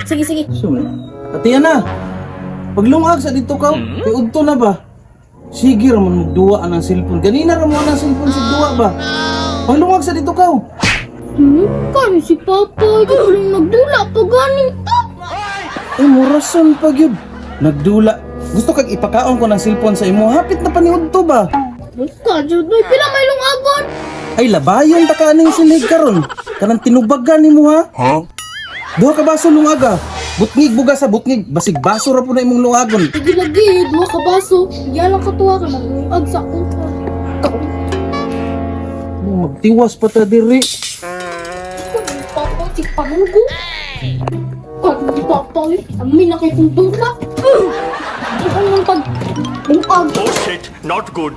Sige, sige. So, Ate Yana, paglungag sa dito ka, kay udto na ba? Sige ra man magduwa ang cellphone. Ganina ra mo ang cellphone sa duwa ba? Paglungag sa dito ka. Kano si Papa? Ikaw lang nagdula pa ganito. Eh, murason pa gyud. Nagdula. Gusto kag ipakaon ko ng cellphone sa imo. Hapit na pa ni udto ba? Ka, jud, uy, pila may lungagon. Ay, labayon ta ka aning silhig karon. Kanang tinubagan nimo ha? Duha ka baso lungaga. Butngig bugas sa butngig. Basig baso ra po na imong lungagon. Lagi lagi, duha ka baso. Yan lang katuwa ka maglungag sa akong. Magtiwas pa ta diri. Papa, si Panugo. Kano si Papa, eh. Amin na kay kong dula. Ano nang pag bungag? Oh shit, not good.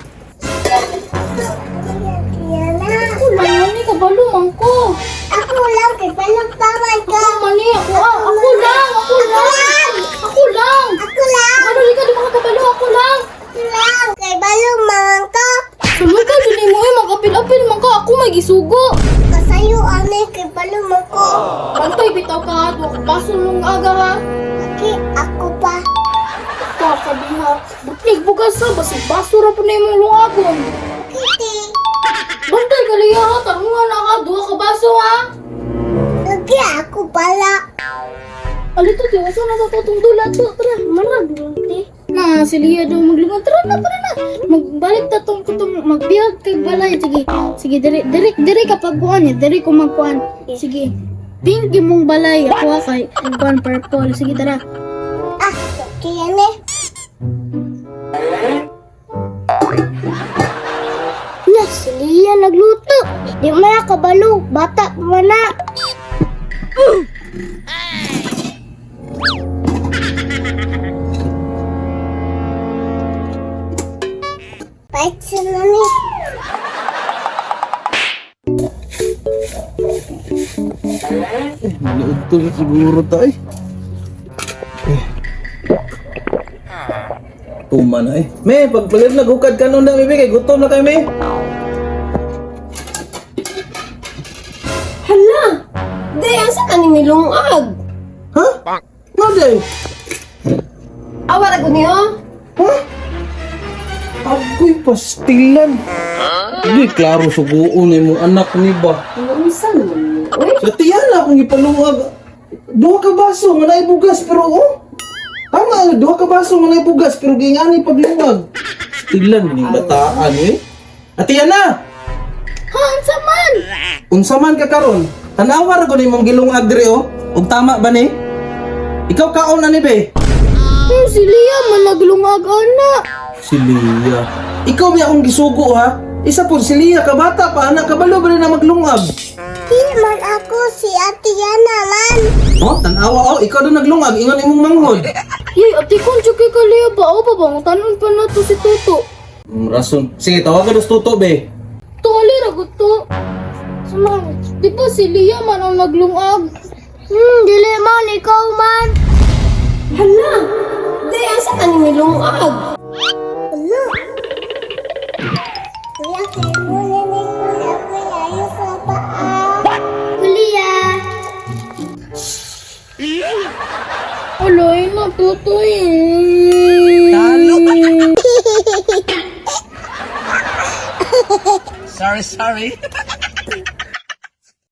Ako lang, ni kabalo man ko. Ako lang, kay balong paman ka. Ako man eh, ako ah, ako lang, ako lang. Ako lang. Ako lang, Kabalo ka, di ba kabalo, ako lang. ako lang, kay balong mangan ka. Sulod ka, dili mo eh, mag-apil-apil man ka, ako may gisugo. Kasayo ani kay balong man ko. Pantay, bitaw ka, duha ka baso nung aga ha. Aki, ako pa. Kakabiha, butlig bugas ha, basig baso ra po na imong lungagon. Kiti, Bantay ka liya ha, tarungan na ka, duha ka baso ha. lagi ako pala. Alito, di, usa na sa totong dula to, tara, marag lang, te. Na, si Lia daw maglungan, tara na, tara na. Magbalik ta tong kutong, magbiyag kay balay, sige. Sige, dire, dire, dire kapag kuan eh, dire ko magkuan. Sige. Pink imong balay, ako ha, kay kuan purple. Sige, tara. Ah, kaya ni. Na, si Lia nagluto. Di man na kabalo, bata pa man na. Pahit sa nani. Eh, maniudto na siguro ta eh. Eh. Tuma na eh. Me, pagpalit naghukad ka nun na, bebe, kay gutom na kayo, me. Hala! Day, asa ka ni nilungag? Ha? Nga day? Awa ra gud niyo? Ha? Agoy, pastilan. Hindi, klaro, suguon na imong anak ni ba. Ano unsa naman ni? Uy, Sa tiyala akong ipalungag. Duha ka baso, nga naibugas, pero oh. Tama, duha ka baso, nga naibugas, pero gingani paglungag. Pastilan, ning bataan eh. Ate Yana! Ha, unsa man? Unsa man ka karon, tanawa ra gud imong gilungag diri oh. Ug tama ba ni? Ikaw kaon ani be? Si Lia man naglungag ana. Si Lia. Ikaw may akong gisugo ha. Isa po si Lia ka bata pa anak kabalo ba na maglungag? Di man ako si Ate Yana man. Oh, tanawa oh, ikaw daw naglungag ingon imong manghod. Yay, ate kon jud kay ka Lia ba? O ba bang tanon pa na to si Toto. Rason. Sige, tawagan dos tuto be. Toli ra gud to. Sumang, di ba si Lia man ang naglungag? Dili man, ikaw man. hala! Day, asa ka ni nilungag? Ano? Kuya, kay mo na ni kuya, kuya, ayaw ka pa ah. Kuya. Alay na, Toto eh. Talo. Sorry, sorry.